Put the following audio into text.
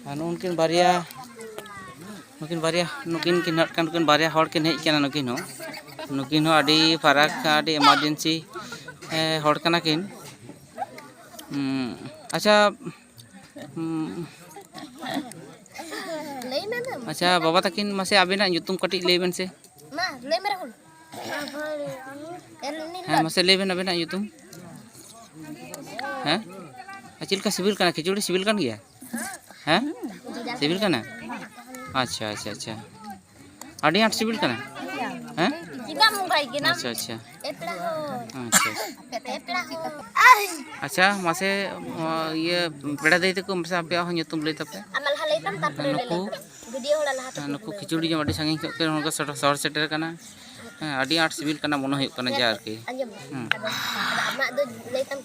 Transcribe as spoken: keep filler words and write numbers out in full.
ᱟᱨ ᱱᱩᱜᱼᱩ ᱱᱩᱠᱤᱱ ᱵᱟᱨᱭᱟ, ᱱᱩᱠᱤᱱ ᱵᱟᱨᱭᱟ, ᱱᱩᱠᱤᱱ ᱠᱤᱱ ᱱᱟᱜ ᱠᱷᱟᱱ ᱱᱩᱠᱤᱱ ᱵᱟᱨᱭᱟ ᱦᱚᱲ ᱠᱤᱱ ᱦᱮᱡ ᱠᱟᱱᱟ᱾ ᱱᱩᱠᱤᱱ ᱦᱚᱸ, ᱱᱩᱠᱤᱱ ᱦᱚᱸ ᱟᱹᱰᱤ ᱯᱷᱟᱨᱟᱠ, ᱟᱹᱰᱤ ᱮᱢᱟᱨᱡᱮᱱᱥᱤ, ᱮ, ᱦᱚᱲ ᱠᱟᱱᱟ ᱠᱤᱱ᱾ ᱩᱸ, ᱟᱪᱪᱷᱟ, ᱩᱸ, ᱞᱟᱹᱭ ᱢᱮ ᱟᱫᱚ᱾ ᱟᱪᱪᱷᱟ, ᱵᱟᱵᱟ ᱛᱟᱹᱠᱤᱱ, ᱢᱟᱥᱮ ᱟᱵᱮᱱᱟᱜ ᱧᱩᱛᱩᱢ ᱠᱟᱹᱴᱤᱡ ᱞᱟᱹᱭ ᱵᱮᱱ ᱥᱮ᱾ ᱢᱟ, ᱞᱟᱹᱭ ᱢᱮ ᱨᱟᱦᱩᱞ᱾ ᱦᱮᱸ, ᱢᱟᱥᱮ ᱞᱟᱹᱭ ᱵᱮᱱ ᱟᱵᱮᱱᱟᱜ ᱧᱩᱛᱩᱢ᱾ ᱦᱮᱸ? ᱟᱨ ᱪᱮᱫ ᱞᱮᱠᱟ ᱥᱤᱵᱤᱞ ᱠᱟᱱᱟ? ᱠᱷᱤᱪᱩᱲᱤ ᱥᱤᱵᱤᱞ ᱠᱟᱱ ᱜᱮᱭᱟ? ᱦᱮᱸ? ᱥᱤᱵᱤᱞ ᱠᱟᱱᱟ? ᱟᱪᱪᱷᱟ, ᱟᱪᱪᱷᱟ, ᱟᱪᱪᱷᱟ᱾ ᱟᱹᱰᱤ ᱟᱸᱴ ᱥᱤᱵᱤᱞ ᱠᱟᱱᱟ? ᱦᱮᱸ? ᱪᱮᱫᱟᱜ ᱢᱚᱸᱜᱟᱭ ᱠᱟᱱᱟ? ᱟᱪᱪᱷᱟ, ᱟᱪᱪᱷᱟ᱾ ᱮᱯᱲᱟ ᱦᱚᱸ᱾ ᱟᱪᱪᱷᱟ, ᱟᱪᱪᱷᱟ᱾ ᱮᱯᱲᱟ ᱦᱚᱸ᱾ ᱟᱪᱪᱷᱟ, ᱢᱟᱥᱮ, ᱚ, ᱤᱭᱟᱹ, ᱯᱮᱲᱟ ᱫᱟᱹᱭ ᱛᱟᱠᱚ, ᱢᱟᱥᱮ ᱟᱯᱮᱭᱟᱜ ᱦᱚᱸ ᱧᱩᱛᱩᱢ ᱞᱟᱹᱭ ᱛᱟᱯᱮ᱾ ᱟᱢᱟᱜ ᱞᱟᱦᱟ ᱞᱟᱹᱭ ᱛᱟᱢ, ᱛᱟᱨᱯᱚᱨᱮ ᱞᱮ ᱞᱟᱹᱭ ᱱᱩᱠᱩ, ᱛᱟᱢᱟ᱾ ᱵᱷᱤᱰᱤᱭᱳ ᱦᱚᱲᱟᱜ ᱞᱟᱦᱟ ᱛᱮ ᱱᱩᱠᱩ ᱠᱷᱤᱪᱩᱲᱤ ᱡᱚᱢ ᱟᱹᱰᱤ ᱥᱟᱺᱜᱤᱧ ᱠᱷᱚᱱ ᱠᱚ ᱥᱚᱦᱚᱨ ᱥᱮᱴᱮᱨ ᱠᱟᱱᱟ᱾ ᱦᱮᱸ, ᱟᱹᱰᱤ ᱟᱸᱴ ᱥᱤᱵᱤᱞ ᱠᱟᱱᱟ ᱢᱚᱱᱮ ᱦᱩᱭᱩᱜ ᱠᱟᱱᱟ ᱡᱟ ᱟᱨᱠᱤ᱾ ᱟᱸᱡᱚᱢ ᱢᱮ᱾ ᱦᱮᱸ᱾ ᱟᱫᱚ ᱟᱢᱟᱜ ᱫᱚ ᱞᱟᱹᱭ ᱛᱟᱢ᱾